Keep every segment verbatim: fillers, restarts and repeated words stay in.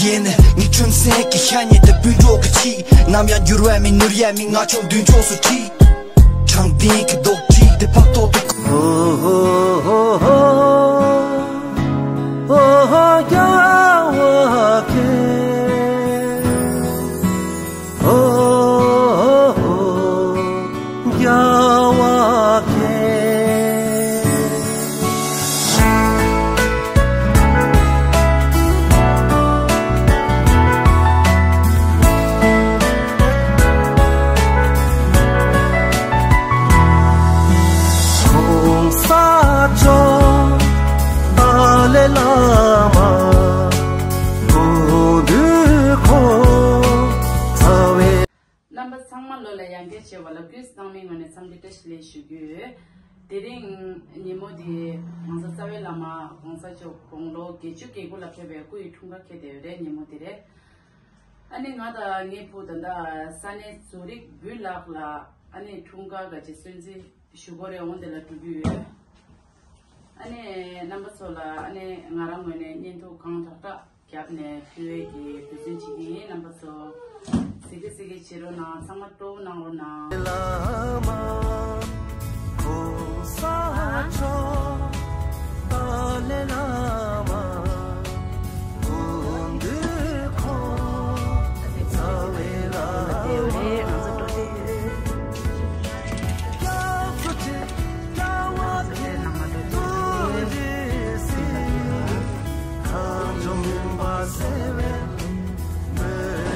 ཡེ་ནས་ངའི་ཁྲིམས་སེང་གི་ཤ་ཉེ་དེ་སྤུན་གྲོགས་ཀྱི་ཆེད། ནམ་ཡང་འགྱུར་བ་མེད་ནོར་ཡ་མེད། ང་ཆོ་མདུན་ཕྱོགས་སུ་ཁྲིད། དྲང་བདེན་གྱི་རྡོག་ཁྲིད་དེ་ཕབ་ཐོག་ཏུ། ཨོ་ཧོ་ཧོ་ཧོ། ཨོ་ཧོ་རྒྱལ་བ་ཁྱེད། ཨོ་ཧོ་ཧོ། རྒྱལ་བ་ཁྱེད། གོང་ས་མཆོག་ཏཱ་ལའི་བླ་མ་སྐུ་མདུན་ཁོ་ཚ་བའི། རྣམ་པ་ཚང་མ་ལོ་ལ་ཡང་བསྐྱར་བྱས་པ་ལ་སྐུ་གཟུགས་བཟང་མའི་ངོས་ནས་འཚམས་འདྲི་བཀྲ་ཤིས་བདེ་ལེགས་ཞུ་རྒྱུ་ཡོད། དེ་རིང་ཉིན་མོ་འདི་ང་ཚོ་རྩ་བའི་བླ་མ་གོང་ས་མཆོག་དགུང་ལོ་བརྒྱད་ཅུ་གྱ་དགུ་ལ་ཕེབས་པའི་སྐུ་ཡི་འཁྲུངས་སྐར་འཁེལ་བསྡད་ཡོད་རེད། ཉིན་མོ་འདི་རེད། ཨ་ནི་ང་དང་ངའི་བུ་ད་ལྟ་ས་གནས་ཛུ་རིག་སྦུལ་ལག་ལ་ཨ་ནི་འཁྲུངས་སྐར་ག་ཅིག་སྲུང་བརྩི་ཞུ་དགོས་རེད། འོང་དེ་ལ་འགྲོ་རྒྱུ་ཡོད། ཨ་ནི་རྣམ་པ་ཚོ་ལ་ཨ་ནི་ང་རང་ངོས་ནས་བརྙན་ཐུང་གང་དྲག་དྲག་བརྒྱབ་ནས་ཕུལ་བའི་གི་འབད་བརྩོན་བྱེད་ཀྱི་ཡིན། རྣམ་པ་ཚོ་གཟིགས་གི་གཟིགས་གི་བྱེད་རོགས་གནང་། ཚང་མ་སྤྲོ་བོ་གནང་རོགས་གནང་།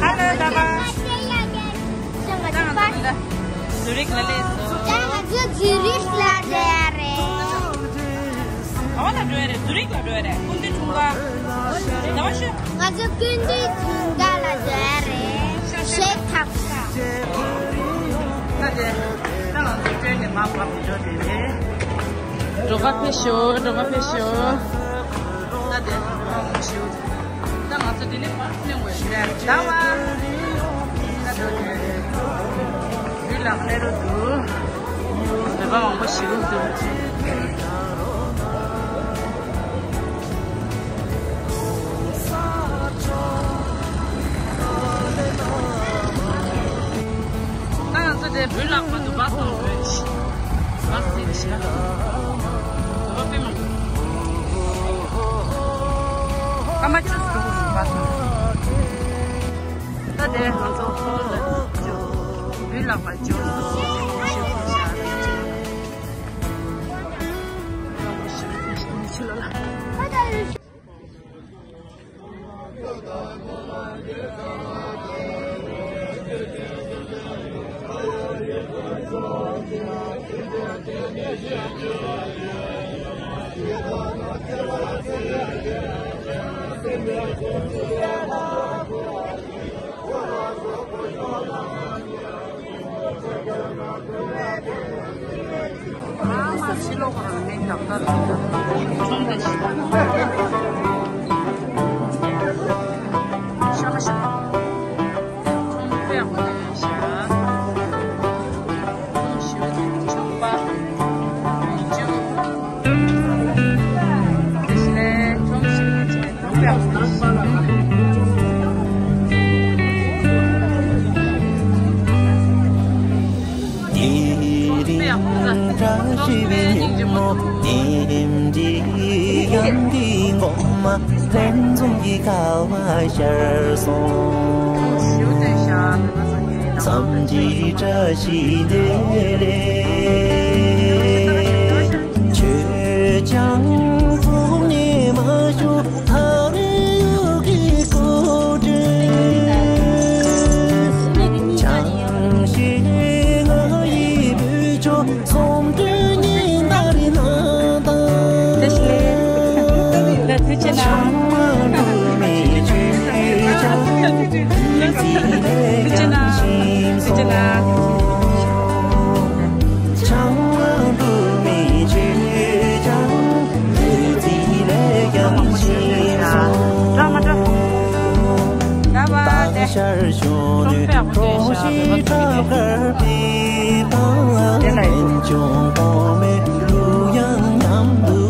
ཧ་ལོ། ད་བ། ཛུ་རིག་ལ་སླེབས་སོང་། ད་ང་ཚོ་ཛུ་རིག་ལ་སླེབས་ཡ་རེད། ག་བ་ལ་འགྲོ་ཡ་རེད། ཛུ་རིག་ལ་འགྲོ་ཡ་རེད། སྐུ་མདུན་འཁྲུངས་སྐར། ད་བ་ཤོད། ང་ཚོ་སྐུ་མདུན་འཁྲུངས་སྐར་ལ་འགྲོ་ཡ་རེད། ཤེས་ཐག་ཆོད། ད་དེ། ད་ང་ཚོ་ཊེན་ནས་མར་བབས་ནས་འགྲོ་དེ་རེད། འགྲོ་ཁ་ཕེབས་ཤོག་འགྲོ་ཁ་ཕེབས་ཤོག་ད་དེ་ང་ཚོ་ཞུ། ད་ང་ཚོ་འདི་ནས་ཕར་སླེབས་དགོས་ཤག་ད་བ། ད་འགྲོ་དེ་རེད། ཡུལ་ལ་སླེབས་རོགས་འདུག་བོད་པ་མང་པོ་ཞིག་འདུག་ད་ང་ཚོ་དེ་བོད་ལ་མ་འདུག་བ་སོང་བོད་ཅི། བ་སི་ཞིག་ལ། བོད་པ་དཔེ་མང་པོ། སྐར་མ་བཅུ་ཙམ་འགྲོ་དགོས་འདུག་བ་སོང་། ད་དེ་ང་ཚོ་ཧོ་ལ་འཇོག་བོད་ལ་མ་འཇོག་དེ་རིང་བཀྲ་ཤིས་པའི་ཉིན་མོ། ཉིན་གཅིག་ཡང་དེའི་འགོ་མ་ལྷན་འཛོམས་ཀྱི་སྐལ་བ་ཤར་སོང་། མཚམས་ཀྱི་བཀྲ་ཤིས་བདེ་ལེགས། ཁྱོད་ཀྱང་ཐོག་ནས་མ་བྱུང་། ཐག་རིང་ཡུལ་གྱི་སྐོར་དྲན། ཆང་ཞིག་ང་ཡི་བུ་ཆོ་ཚོམ་དུ་ཉིན་ལྟར་ན་དང་། ཆང་མ་འགྲོ་མི་ཆོས་ཀྱང་ལུས་རྩིས་ལས་ཀྱང་ཞིམ་སོང་། ཆང་མ་འགྲོ་མི་ཆོས་ཀྱང་ལུས་རྩིས་ལས་ཀྱང་ཞིམ་སོང་། ད་ཤར་བྱུང་ནས་གྲོང་གཤིས་བྲག་དཀར་པའི་ཐང་། ལན་ཆུང་གོང་མའི་གླུ་དབྱངས་མཉམ་དུ་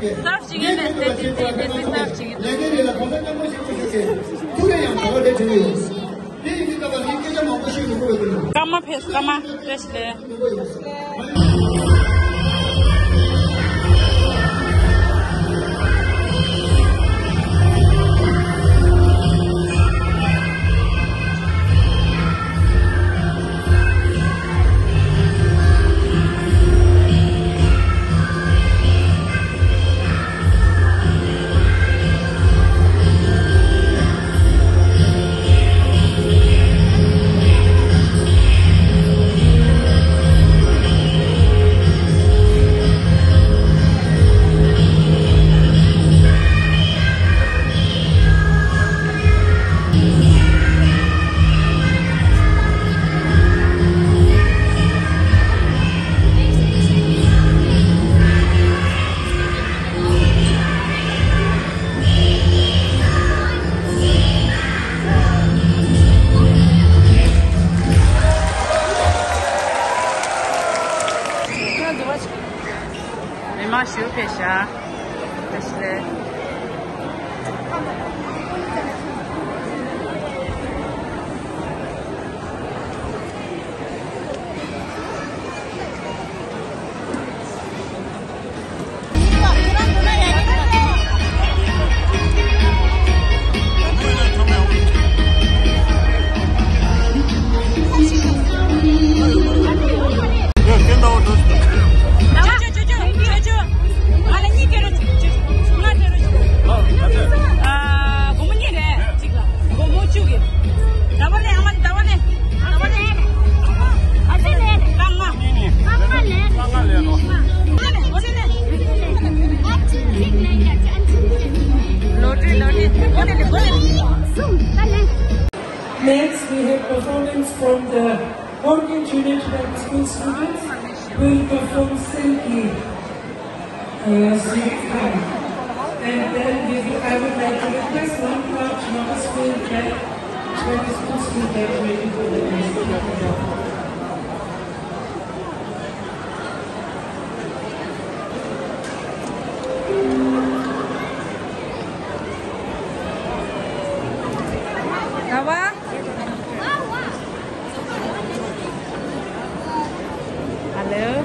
གསར་ཞིག་ཡིན་ནས་ལས་ཀྱི་ལས་ཀྱི་གསར་ཞིག་ཡིན། ལས་ཀའི་རིགས་ལ་གོང་ས་སྐྱབས་མགོན་ཆེན་པོ་མཆོག་གིས་ཐུགས་རེ་ཡང་གོ་བ་དེ་བྱུང་ཡོད། དེ་ཡིན་དུས་ད་བར་ངས་སྐད་ཆ་མང་པོ་ཞིག་ཡོང་གི་ཡོད། སྐར་མ་ཕེབས། སྐར་མ། བཀྲ་ཤིས་བདེ་ལེགས། མི་མང་ཞིག་ཕེབས་ཤག་བཀྲ་ཤིས་བདེ་ལེགས། Next, we have performance from the Morgan Junior Tobacco School students who will perform Silky. Uh, so you come. And then we, I would like to request one large Nova School that, Nova School student ready for the next. Hello.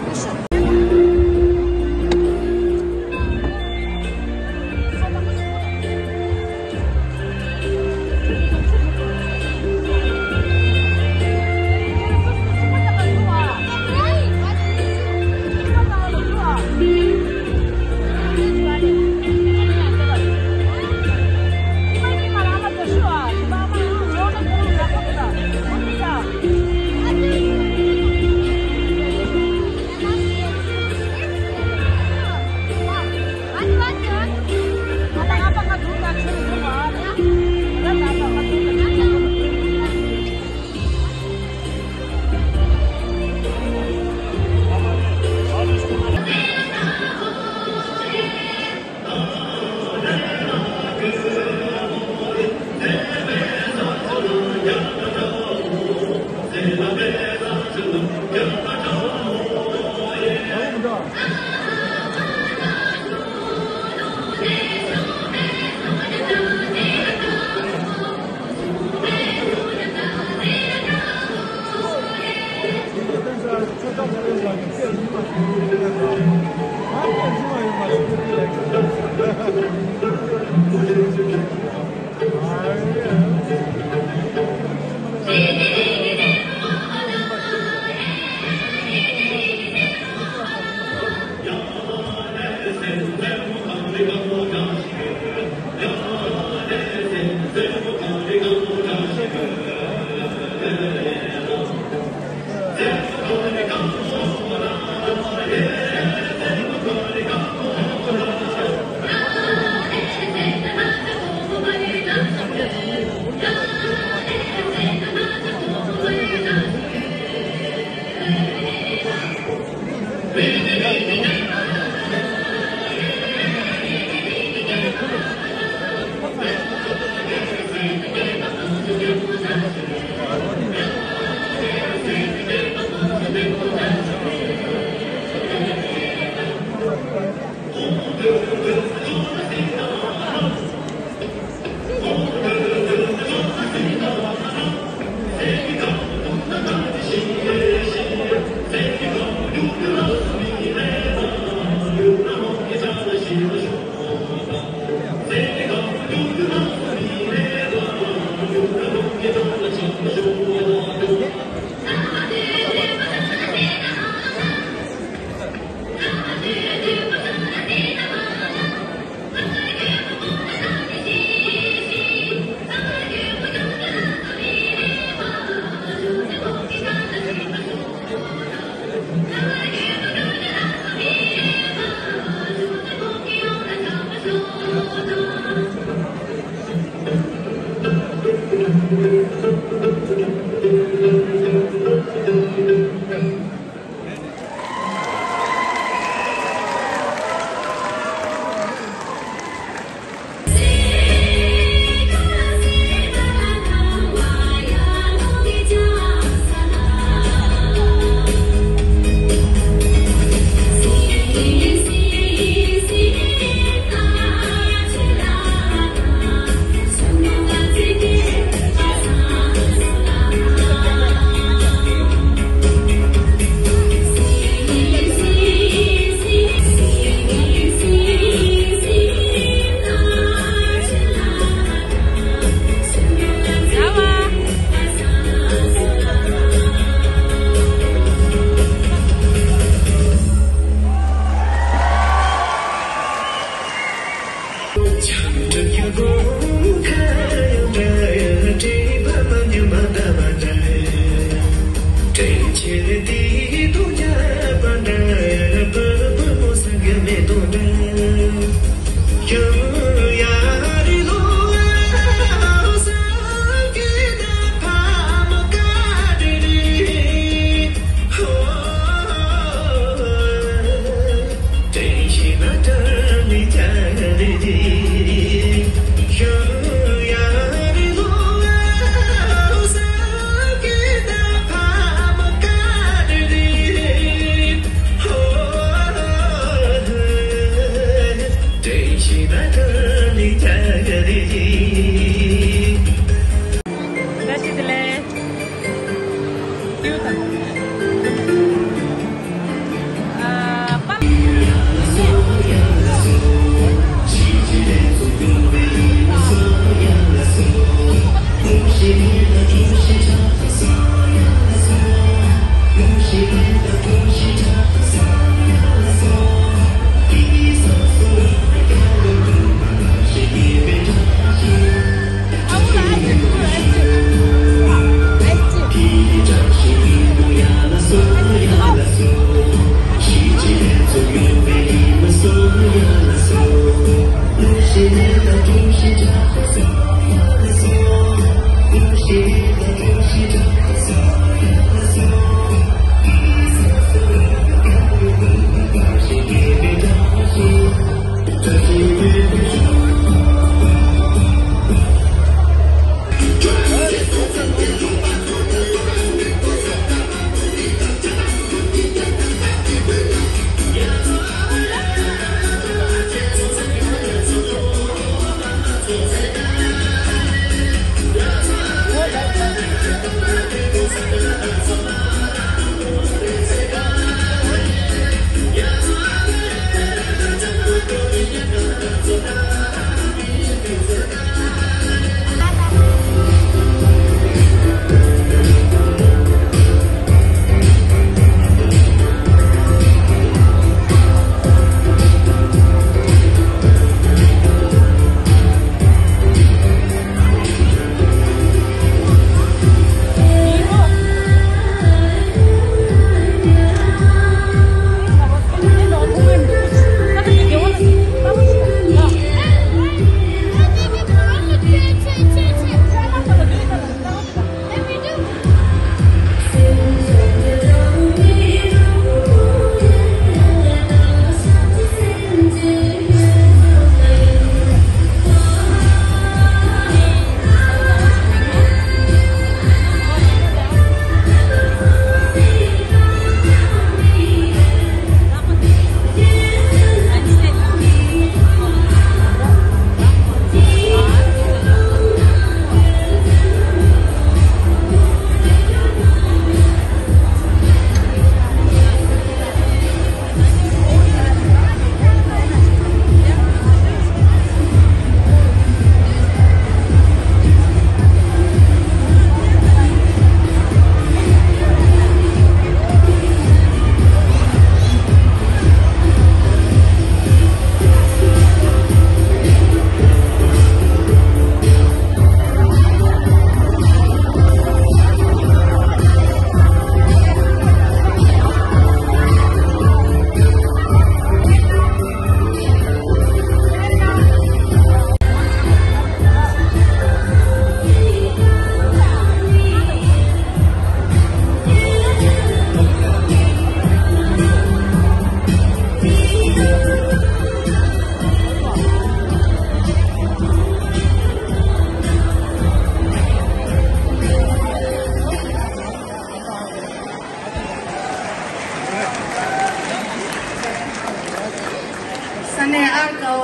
ས་གནས་ཨར་ཀའོ་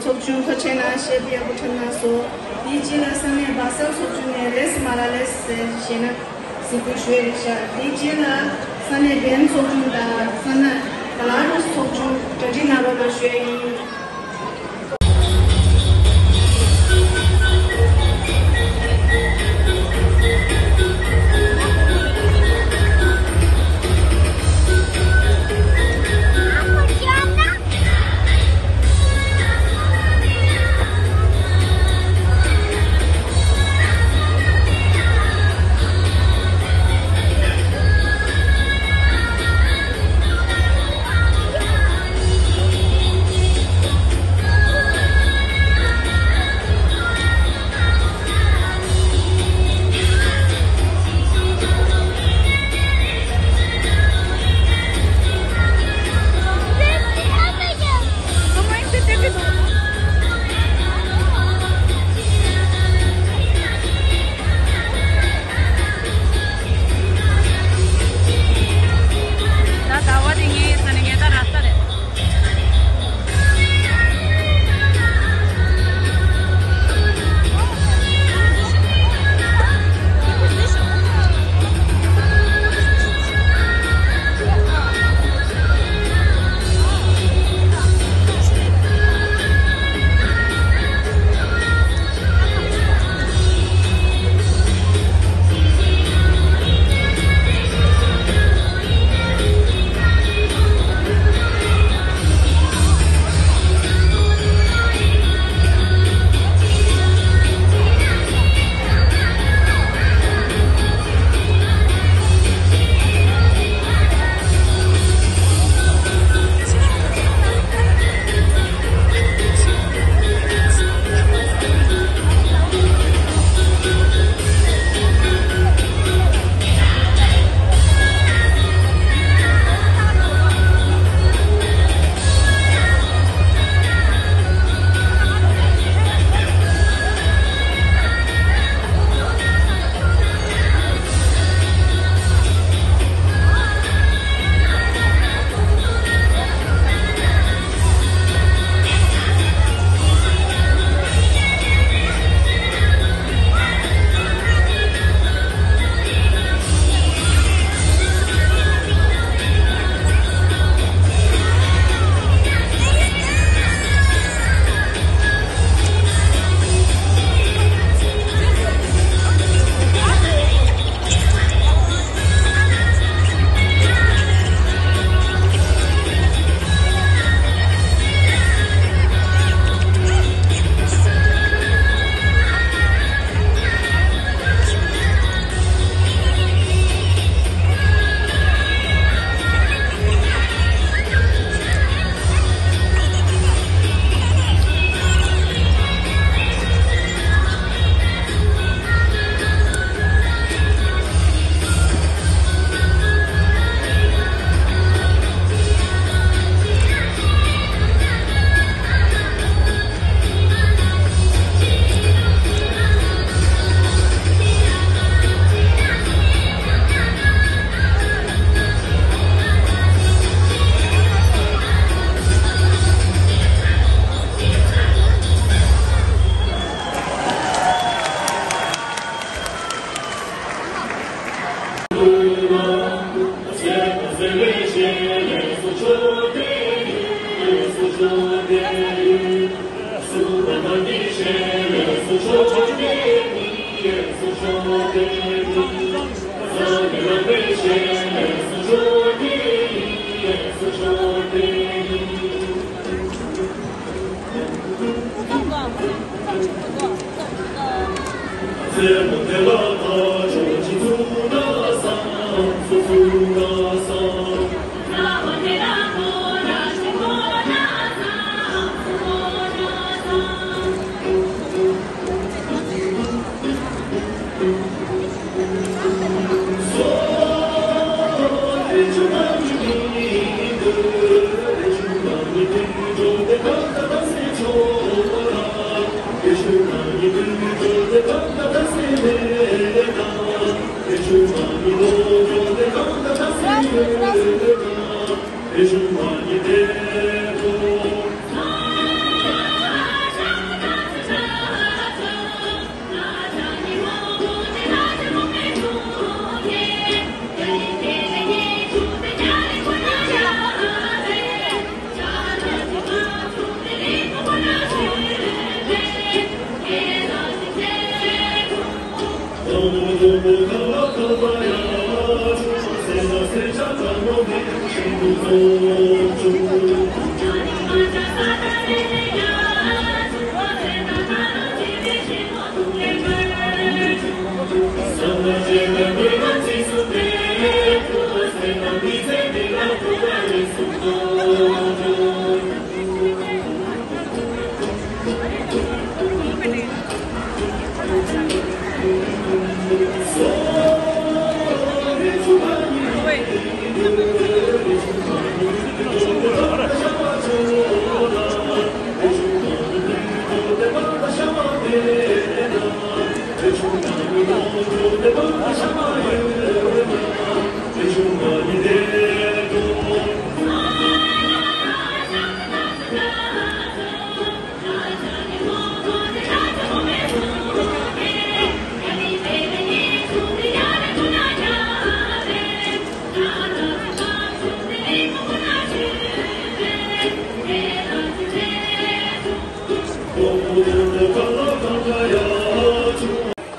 ཚོགས་ཆུང་ཐུགས་རྗེ་གནང་། ཞེ་པོ་ཡག་པོ་ཐོན་གནང་སོང་། དེའི་རྗེས་ལ་ས་གནས་སྦ་སལ་ཚོགས་ཆུང་ནས་རེས་མ་ལ་ལེས་ཟེར་ཞེ་ན་གཟིགས་འབུལ་ཞུ་ཡ་རེད་ཤག་དེའི་རྗེས་ལ་ས་གནས་བེན་ཚོགས་ཆུང་དང་ས་གནས་ག་ལ་རུས་ཚོགས་ཆུང་གྲ་སྒྲིག་གནང་རོགས་གནང་ཞུ་ཡ་ཡིན། ད་ཟླ་བ་དེ་ངའི་ས་ནས་ངའི་ད་ར་ས་རེད།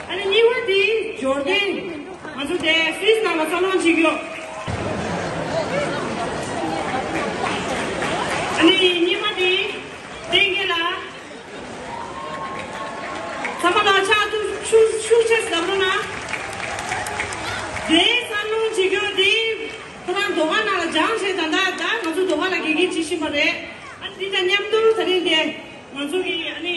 ཨ་ནི་གཉིས་པ་དེ་འབྱོར་ལྡན། ང་ཚོ་དེ་སུད་སི་ནང་ལ་འཚར་ལོངས་བྱེད་ཀྱི་ཡོད། ཨ་ནི་གཉིས་པ་དེ་བསྟན་རྒྱལ་ལགས། ཚང་མ་ལ་ཕྱག་ཐུག་ཤུགས་ཤུགས་ཆེ་ཙམ་བརྒྱབ་རོགས་གནང་། དེ་འཚར་ལོངས་བྱེད་ཀྱི་ཡོད་དེ། ཁོ་རང་ཟློས་གར་ནང་ལ་སྦྱངས་བྱས། ད་ལྟ་ད་ང་ཚོ་ཟློས་གར་ལ་དགེ་རྒན་བྱེད་བཞིན་པ་རེད། ཨ་ནི་འདི་དང་མཉམ་དུ་ད་རིང་འདི་ང་ཚོ་གི་ཨ་ནི་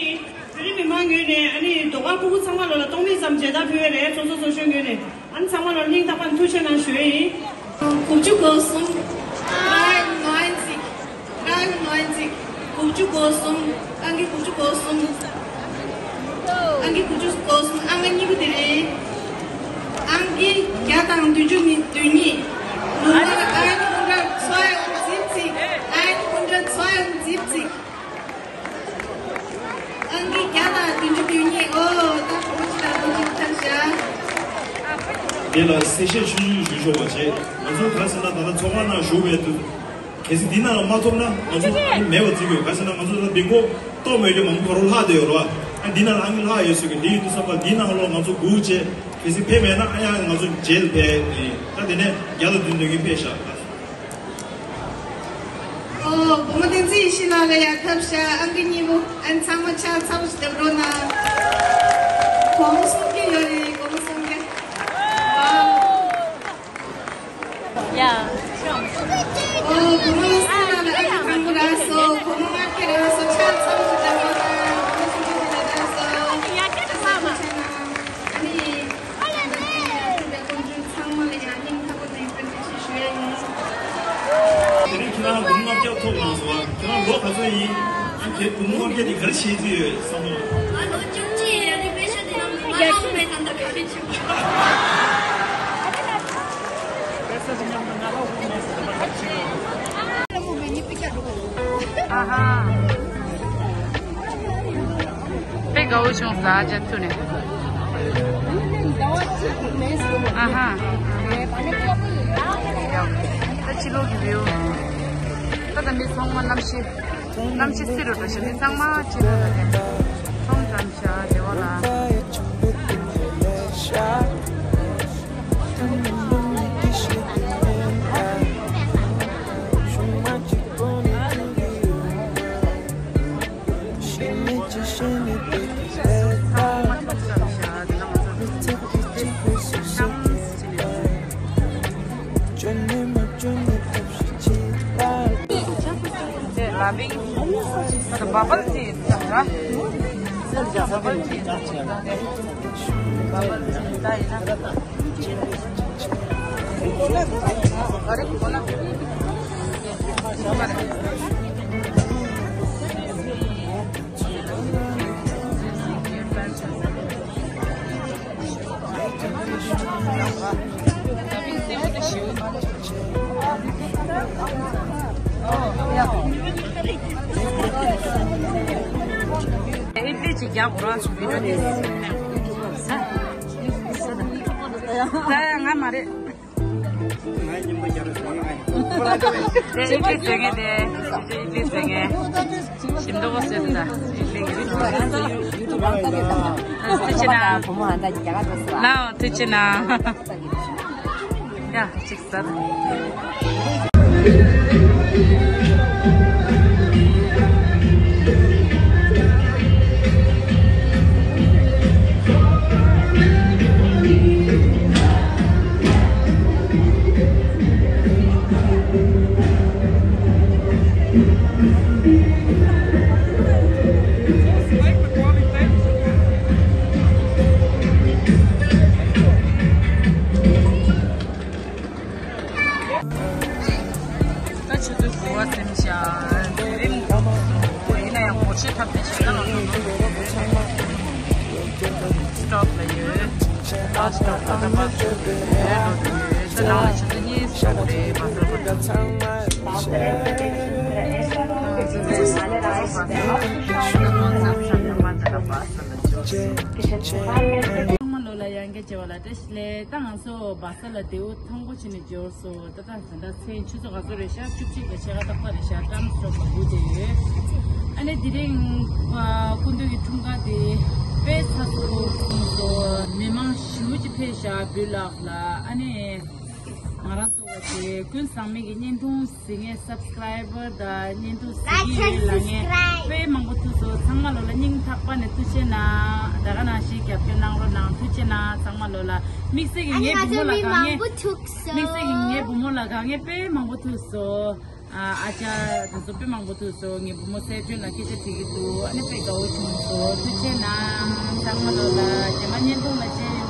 བོད་རིགས་མི་མང་ངོས་ནས་ཨ་ནི་ཟློས་གར་ཕྲུ་གུ་ཚང་མ་ལོ་ལ་སྟོང་མི་ཙམ་མཇལ་དར་ཕུལ་བ་རེད། ཚོགས་གཙོ་ཚོགས་གཞོན་ངོས་ནས་ཨ་ནི་ཚང་མ་ལོ་སྙིང་ཐག་པ་ནས་ཐུགས་རྗེ་གནང་ཞུ་ཡས་ཡིན། དགུ་བཅུ་གོ་གསུམ། རང་ནོན་ཅིག་རང་ནོན་ཅིག་དགུ་བཅུ་གོ་གསུམ། ཨང་ཀི་དགུ་བཅུ་གོ་གསུམ། ཨང་ཀི་དགུ་བཅུ་གོ་གསུམ། ཨང་ཀི་གཉིས་པ་དེ་རེད། ཨང་ཀི་བརྒྱ་དང་བདུན་ཅུ་ནི་བདུན་ཉིས། ལུང་པར་ཨང་ཀི་ཀུན་དྲག་ཚོ་ཡང་རྫིབ་ཚིག་ཨང་ཀི་ཀུན་དྲག་ཚོ་ཡང་རྫིབ་ཚིག་ཨང་ཀི་བརྒྱ་དང་བདུན་ཅུ་དོན་གཉིས། ཨོ་ད་གོ་ཅི་ལ་གོ་ཅི་ཐར་ཤག་འདི་ལ་གསལ་བཤད་ཆུང་ཆུང་ཞུ་ཆོག་པ་བྱས། ང་ཚོ་ག་ཟེར་ན་ད་ལྟ་ཚོགས་ཁང་ནང་བཞུགས་པའི་དུས། གལ་སྲིད་འདི་ནང་ལ་མ་ཚོགས་ན་ང་ཚོ་ཨ་ནི་མེད་པ་བརྩི་དགོས། ག་ཟེར་ན་ང་ཚོ་ད་འདི་མགོ་གཏོགས་མེད་རྒྱུ་མང་པོ་ལྷག་བསྡད་ཡོད་རེད་བ། ཨ་འདི་ནང་ལ་ཨང་ཀི་ལྷག་ཡོད་ཟེར་གི། འདི་ཡོད་དུས་ཙམ་པ་འདི་ནང་ལོགས་ང་ཚོ་སྒུག་བྱས། གལ་སྲིད་ཕེབས་མེད་ན་ཨ་ཡང་ང་ཚོ་རྗེས་ལ་ཕེབས། ད་དེ་ནས་བརྒྱ་དང་བདུན་དོན་གཉིས་ཕེབས་ཤག་ཨོ། བུ་མོ་བསྟན་འཛིན་ཡེ་ཤེས་ལགས་ལ་ཡང་ཐོབ་ཤག་ཨང་ཀི་གཉིས་པོ། ཨ་ནི་ཚང་མ་ཕྱག་ཚ་པོ་ཞིག་བརྡབ་རོགས་གནང་། སྒོར་མོ་སུམ་བརྒྱ་ཡོད་རེད། སྒོར་མོ་སུམ་བརྒྱ། ཡ། ཨོ། བུ་མོ་བསྟན་འཛིན་ལགས་ལ་ཨ་ནི་དང་པོ་རག་སོང་། སྒོར་མོ་ལྔ་བརྒྱ་རག་སོང་། ཕྱག་ཚ་པོ་ཞིག་བརྡབ་རོགས་གནང་། སྒོར་མོ་སུམ་བརྒྱ་ཞིག་བརྡབ་རག་སོང་། ཨ་ནི། ཚང་མ་ལ་ཡང་སྙིང་ཐག་པ་ནས་བཀའ་དྲིན་ཆེ་ཞུ་ཡ་ཡིན། དེ་རིང་ཁྱེད་རང་སྒོར་མོ་ལྔ་བརྒྱ་ཐོབ་གནང་སོང་ཨ། ཁྱེད་རང་ལོ་ག་ཚོད་ཡིན། ཨ་ནི་དེ་སྒོར་མོ་ལྔ་བརྒྱ་དེ་ག་རེ་བྱེད་རྩིས་ཡོད་བསམ་བློ། ང་ལོ་བཅུ་གཅིག་ཡིན། ཨ་ནི་པེ་ཤ་དེ་ནང་མ་ལོངས་པའི་ད་ལྟ་ག་རེ་བྱེད་དགོས། ཨ་ཧ། དཔེ་དགའ་བོ་བྱུང་། ཟ་ཅ་ཐུ་ནས། ཨ་ཧ། ད་ཕྱི་ལོགས་ཀྱི་བེའུ། ད་ད་མི་ཚང་མ་གནམ་གཤིས། གནམ་གཤིས་བསིལ་རུ་འགྲོ་ཞིང་། མི་ཚང་མ་ཕྱི་ལོགས་ལ་ཚོང་བཀྲམ་ཤག་བདེ་བ་ལ། ཨིཌ་ལི་ཅིག་རྒྱག་དགོས་ར། ས། ས་ད། ད་ང་མ་རེད། དེ་ཨིཌ་ལི་བཟོ་མཁན་དེ། ཨིཌ་ལི་བཟོ་མཁན། ཞིམ་མདོག་པོ་བཟོས་འདུག་ད། ཨིཌ་ལི་གི། ཐུགས་རྗེ་གནང་། ལའོ་ཐུགས་རྗེ་གནང་། ཡ་གཅིག་ཟ་ད། ད་ཆུ་ཚོད་དགུ་པ་ཟིན་བཞག་རིམ་ཡིན་ན་ཡང་སྒོར་གཞས་འཁྲབ་ནས་བཞག་ན་ང་ཚོ་སི་ཊོབ་ལ་ཡོད། ལ་སི་ཊོབ་ལ་ད་པ་སི་ཊོབ་ཡོད། ད་ནང་ལ་ཆུ་ཚོད་གཉིས་ཤོག་རེད། བ་སི་ཊོབ་ལ། ཚང་མ་ལོ་ལ་ཡང་བསྐྱར་བྱས་པ་ལ་བཀྲ་ཤིས་བདེ་ལེགས། ད་ང་ཚོ་བ་ས་ལ་དེའུ་ཐང་པོ་བྱས་ནས་འབྱོར་སོང་། ད་ད་ད་ལྟ་མཚན་ཆུ་ཚོད་ག་ཚོད་རེད་ཤག་བཅུ་གཅིག་དང་ཕྱེད་ཀ་ཏག་ཏག་རེད་ཤག་ཊམ་སི་ཊོབ་ལ་སྒུག་བསྡད་ཡོད། ཨ་ནི་དེ་རིང་ཨ་སྐུ་མདུན་གྱི་འཁྲུངས་སྐར་དེ་དཔེ་ཚ་སོ་སོང་སོང་། མི་མང་ཞེ་པོ་ཅིག་ཕེབས་ཤག་བོད་ལ་ལ། ཨ་ནི་ང་རང་ཚོ་བ་དེ་ཀུན་བཟང་མིག་གི་བརྙན་ཐུང་གཟིགས་མཁན་སབ་སི་ཀ་རའི་བར་དང་བརྙན་ཐུང་གཟིགས་ཀྱི་ཡོད་ལབ་མཁན་དཔེ་མང་པོ་ཐུག་སོང་། ཚང་མ་ལོ་ལ་སྙིང་ཐག་པ་ནས་ཐུགས་རྗེ་གནང་། ད་ག་ནང་བཞིན་རྒྱབ་སྐྱོར་གནང་རོགས་གནང་། ཐུགས་རྗེ་གནང་ཚང་མ་ལོ་ལ། དམིགས་བསལ་གྱི་ངའི་བུ་མོ་ལ་དགའ་མཁན། དམིགས་བསལ་གྱི་ངའི་བུ་མོ་ལ་དགའ་མཁན་དཔེ་མང་པོ་ཐུག་སོང་། ཨ་ཨ་ཅག་དེ་ཚོ་དཔེ་མང་པོ་ཐུག་སོང་། ངའི་བུ་མོ་གསལ་སྒྲོན་ལ་སྐད་ཆ་དྲིས་ཀྱི་འདུག་ཨ་ནི་དཔེ་དགའ་བོ་བྱུང་སོང་། ཐུགས་རྗེ་གནང་ཚང་མ་ལོ་ལ། རྗེས་མ་བརྙན་ཐུང་ལ་མཇལ་